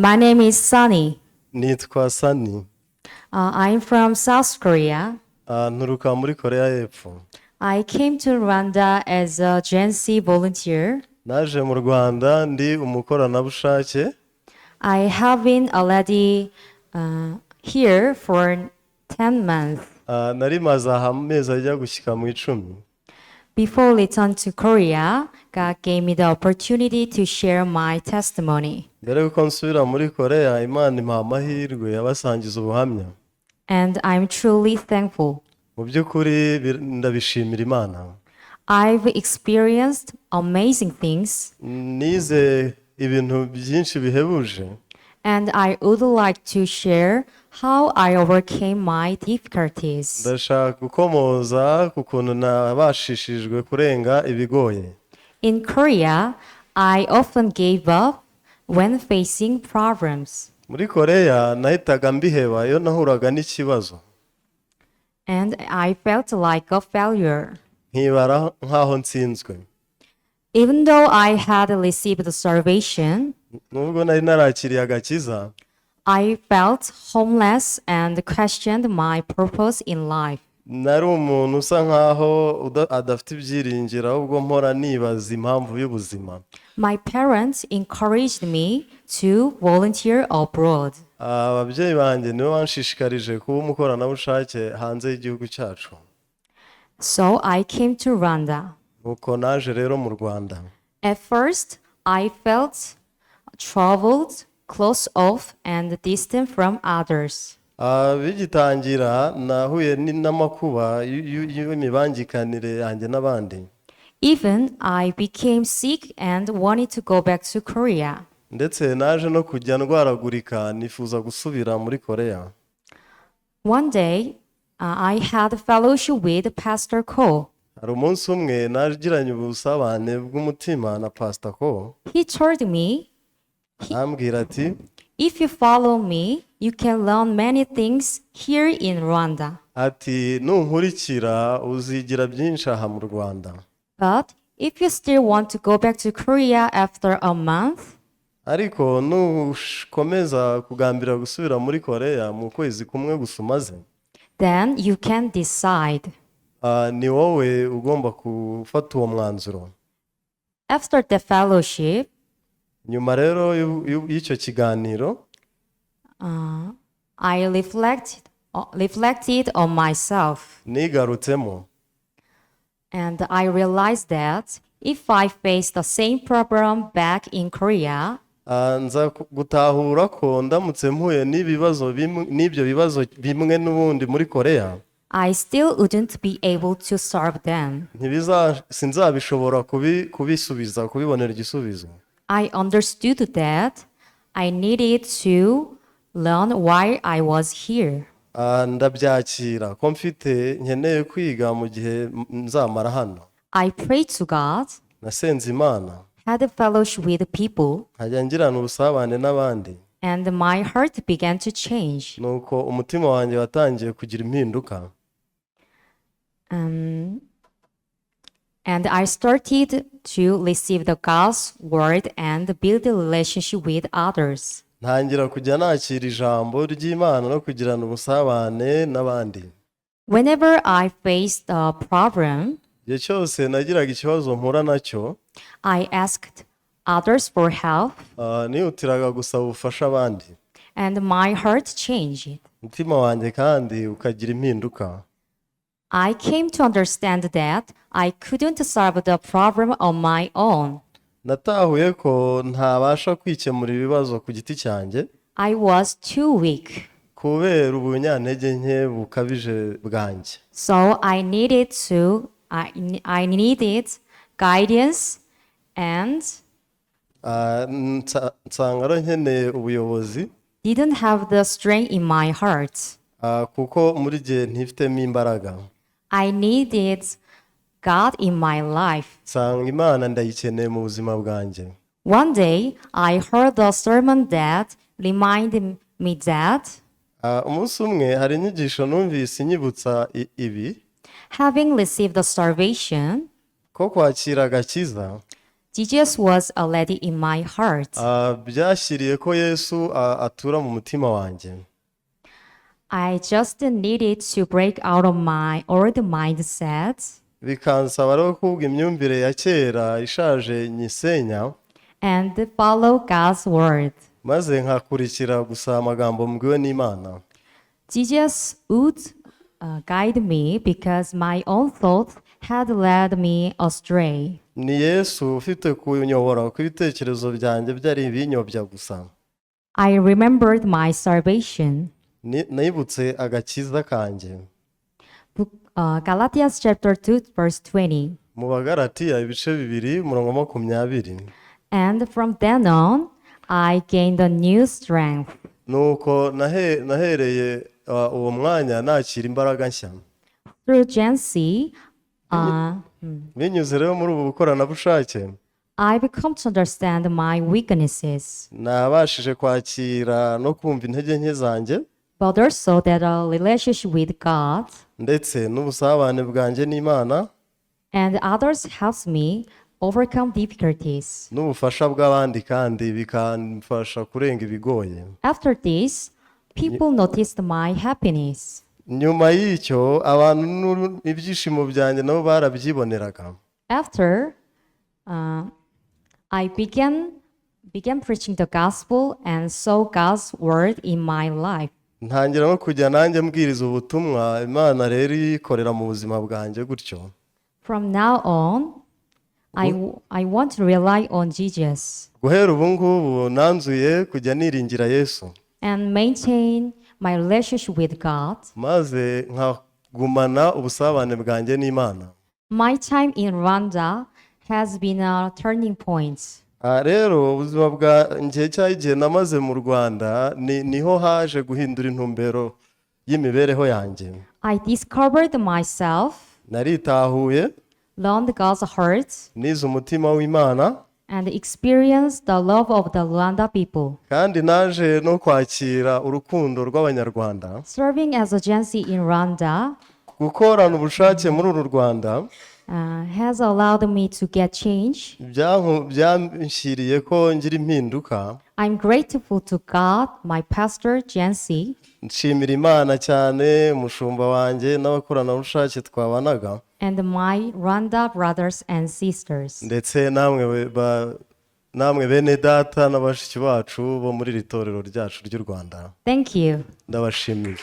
My name is Sunny. Nitwa Sunny. I'm from South Korea. Nturuka muri Korea y'Epfo. I came to Rwanda as a Gen Z volunteer. Naje mu Rwanda ndi umukoranabushake. I have been already here for 10 months. Nari maze aha amezi ajya gushyika mu 10. Before return to Korea, God gave me the opportunity to share my testimony. Mbere y'uko nsubira muri Korea, Imana impa amahirwe yabasangiza ubuhamya. And I'm truly thankful. Mu by'ukuri ndabishimira Imana. I've experienced amazing things, Nize ibintu byinshi bihebuje, and I would like to share how I overcame my difficulties. Ndashaka gukomoza ku kuntu nabashishijwe kurenga ibigoye. In Korea, I often gave up when facing problems, Muri Koreya nahitaga mbiheba iyo nahuraga n'ikibazo, and I felt like a failure. Nkibara nk'aho ntsinzwe. Even though I had received salvation, Nubwo nari narakiriye agakiza, I felt homeless and questioned my purpose in life. Nari umuntu usa nk'aho adafite ibyiringiro, ahubwo mpora nibaza impamvu y'ubuzima. My parents encouraged me to volunteer abroad. Ababyeyi banjye nibo banshishikarije kuba umukoranabushake hanze y'igihugu cyacu. So I came to Rwanda. Nuko naje rero mu Rwanda. At first, I felt troubled, closed off, and distant from others. Bigitangira nahuye n'amakuba y'imibangikanire yanjye n'abandi. Even I became sick and wanted to go back to Korea. Ndetse naje no kujya ndwaragurika nifuza gusubira muri Korea. One day, I had fellowship with Pastor Ko. Hari umunsi umwe nagiranye ubusabane bw'umutima na Pastor Ko. He told me, Arambwira ati, "If you follow me, you can learn many things here in Rwanda. Ati nunkurikira uzigira byinshi aha mu Rwanda. But if you still want to go back to Korea after a month, Ariko nukomeza kugambira gusubira muri Korea mu kwezi kumwe gusa umaze, then you can decide." Ni wowe ugomba gufata uwo mwanzuro. After the fellowship, Nyuma rero y'icyo kiganiro, I reflected on myself, nigarutsemo, and I realized that if I face the same problem back in Korea, Nza gutahura ko ndamutse mpuye n'ibyo bibazo bimwe n'ubundi muri Korea, I still wouldn't be able to solve them. Sinzabishobora kubisubiza, kubibonera igisubizo. I understood that I needed to learn while I was here. Ndabyakira ko mfite nkeneye kwiga mu gihe nzamara hano. I prayed to God, Nasenze Imana, had a fellowship with people, nkajya ngirana ubusabane n'abandi, and my heart began to change. Nuko umutima wanjye watangiye kugira impinduka. And I started to receive the God's word and build a relationship with others. Ntangira kujya nakira ijambo ry'Imana no kugirana ubusabane n'abandi. Whenever I faced a problem, Igihe cyose nagiraga ikibazo mpura nacyo, I asked others for help, nihutiraga gusaba ubufasha abandi, and my heart changed. Umutima wanjye kandi ukagira impinduka. I came to understand that I couldn't solve the problem on my own. Natahuye ko ntabasha kwikemura ibibazo ku giti cyanjye, I was too weak. Kubera ubunyantege nke bukabije bwanjye. So I needed guidance and Nsanga rero nkeneye ubuyobozi, didn't have the strength in my heart. Kuko muri gihe ntifitemo imbaraga. I needed God in my life. Nsanga Imana ndayikeneye mu buzima bwanjye. One day, I heard a sermon that reminded me that Umunsi umwe hari inyigisho numvise inyibutsa ibi, having received the salvation, ko kwakira agakiza, Jesus was already in my heart. Byashyiriye ko Yesu atura mu mutima wanjye. I just needed to break out of my old mindset Bikansaba rero kubwa imyumvire ya kera ishaje nyisenya and follow God's word. Maze nkakurikira gusa amagambo mbwiwe n'Imana. Jesus would guide me because my own thoughts had led me astray. Ni Yesu ufite kunyobora kuko ibitekerezo byanjye byari ibinyobya gusa. I remembered my salvation. Nibutse agakiza kanjye. Book, Galatians chapter 2, verse 20. Mu Bagaratiya ibice 2 umurongo wa 20. And from then on, I gained a new strength. Nuko nahereye uwo mwanya nakira imbaraga nshya. Through Gen Z, Binyuze rero muri ubu bukoranabushake, I've come to understand my weaknesses, nabashije kwakira no kumva intege nke zanjye, but also that a relationship with God ndetse n'ubusabane bwanjye n'Imana and others helps me overcome difficulties. N'ubufasha bw'abandi kandi bikamfasha kurenga ibigoye. After this, people noticed my happiness. Nyuma y'icyo abantu ibyishimo byanjye nabo barabyiboneraga. After I began preaching the gospel and saw God's word in my life. Ntangira no kujya nanjye mbwiriza ubutumwa, Imana rero ikorera mu buzima bwanjye gutyo. From now on, I want to rely on Jesus Guhera ubu ngubu nanzuye kujya niringira Yesu and maintain my relationship with God. Maze nkagumana ubusabane bwanjye n'Imana. My time in Rwanda has been a turning point. Rero ubuzima bwanjye cyangwa igihe namaze mu Rwanda niho haje guhindura intumbero y'imibereho yanjye. I discovered myself, Naritahuye, learned God's heart, nize umutima w'Imana, and experienced the love of the Rwanda people. Kandi naje no kwakira urukundo rw'Abanyarwanda. Serving as a Gen Z in Rwanda Gukorana ubushake muri uru Rwanda has allowed me to get change. Byanshyiriye ko ngira impinduka. I'm grateful to God, my pastor, Gen Z, Nshimira Imana cyane, umushumba wanjye n'abakoranabushake twabanaga, and my Rwanda brothers and sisters. Ndetse namwe bene data na bashiki bacu bo muri iri torero ryacu ry'u Rwanda. Thank you. Ndabashimiye.